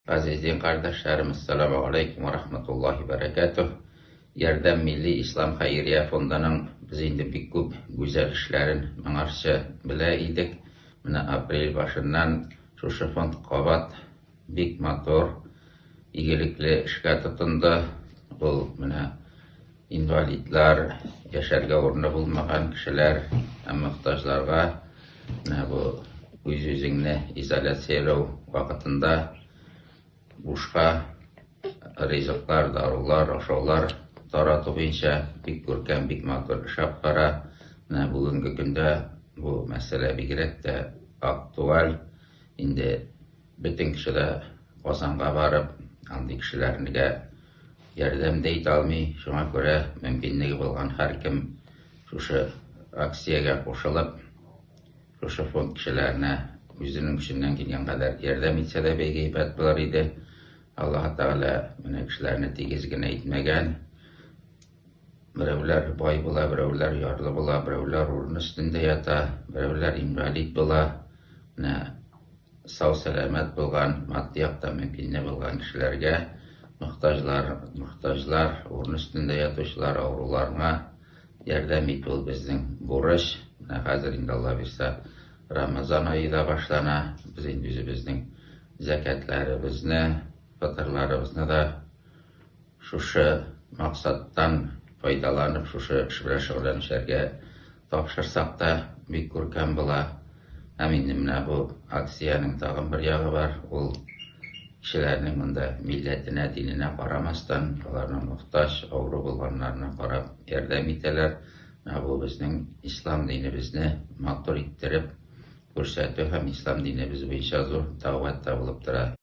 Газиз дин кардәшләрем, ассаламу алейкум ва рахматуллахи бәрәкәтүһ. Ярдәм милли ислам хәйрия фондының без инде бик күп гүзәл эшләрен моңарчы белә идек. Менә апрель башыннан шушы фонд кабат бик матур, игелекле эшкә тотынды. Ул менә инвалидлар, яшәргә урыны булмаган кешеләр һәм мохтаҗларга менә бу үз-үзеңне изоляцияләү вакытында бушка ризыклар, дарулар, ашаулар тарату буенча бик күркәм, бик матур эш алып бара. Менә бүгенге көндә бу мәсьәлә бигрәк тә актуаль. Инде бөтен кеше дә Казанга барып, андый кешеләргә ярдәм дә итә алмый. Шуңа күрә мөмкинлеге булган һәркем шушы акциягә кушылып, шушы фонд кешеләренә үзенең көченнән килгән кадәр ярдәм итсә дә бик әйбәт булыр иде. Аллаһ Тәгалә менә кешеләрне тигез генә итмәгән. Берәүләр бай була, берәүләр ярлы була, берәүләр урын өстендә ята, берәүләр инвалид була. Менә сау-сәламәт булган, матди яктан мөмкинлеге булган кешеләргә, мохтаҗлар, мохтаҗлар, урын өстендә ятучылар, авыруларга ярдәм итү ул безнең бурыч. Менә хәзер инде Алла бирсә, Рамазан ае да башлана. Без инде үзебезнең зәкятләребезне, фытырларыбызны да Шушы максаттан файдаланып, шушы эш белән шөгыльләнүчеләргә тапшырсак та бик күркәм була. Һәм инде менә бу акциянең тагын бер ягы бар, ул кешеләрнең монда милләтенә, диненә карамастан, аларның мохтаҗ, авыру булганнарына карап ярдәм итәләр. Менә бу безнең ислам динебезне матур иттереп күрсәтү һәм ислам динебез буенча зур дәгъват та булып тора.